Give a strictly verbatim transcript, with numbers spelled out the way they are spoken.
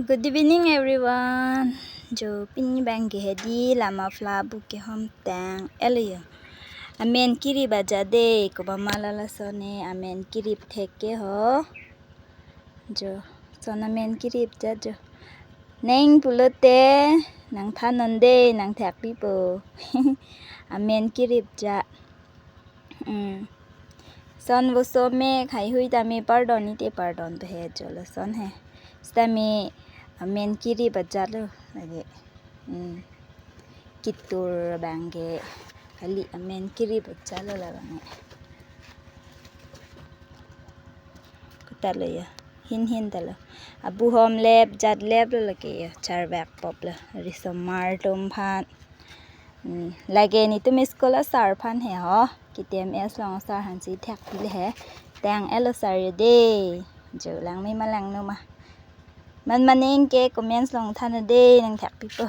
Good evening, everyone. Jo pini bang ke hedi lama fla bu kehom tang-et lo jo. Amen kirip ajat de, komat ma la lason ne amen kirip thek ke ho. Jo, son amen kirip jat jo. Neng pulote nangthan non de, nangthak pipo. Amen kirip jat. Hmm. Son voso me khai hui tame pardon ite pardon pe he jo lason he. Sitame amen kirip ajat lo lake. Hmm. Kitur bang ke kali amen kirip ajat lo labang ke. Kota lo jo. Hin hin ta lo. Abu hom lep jat lep lo lake jo. Charvek pop lo. Risomar atum aphan. Hmm, lake netum school asar aphan he ho. K T M S along asar aphan si thak pile he. Tang-et lo sar jo de. Jo langme ma langno ma. Man maning ke comments along than de, nangthak pipo.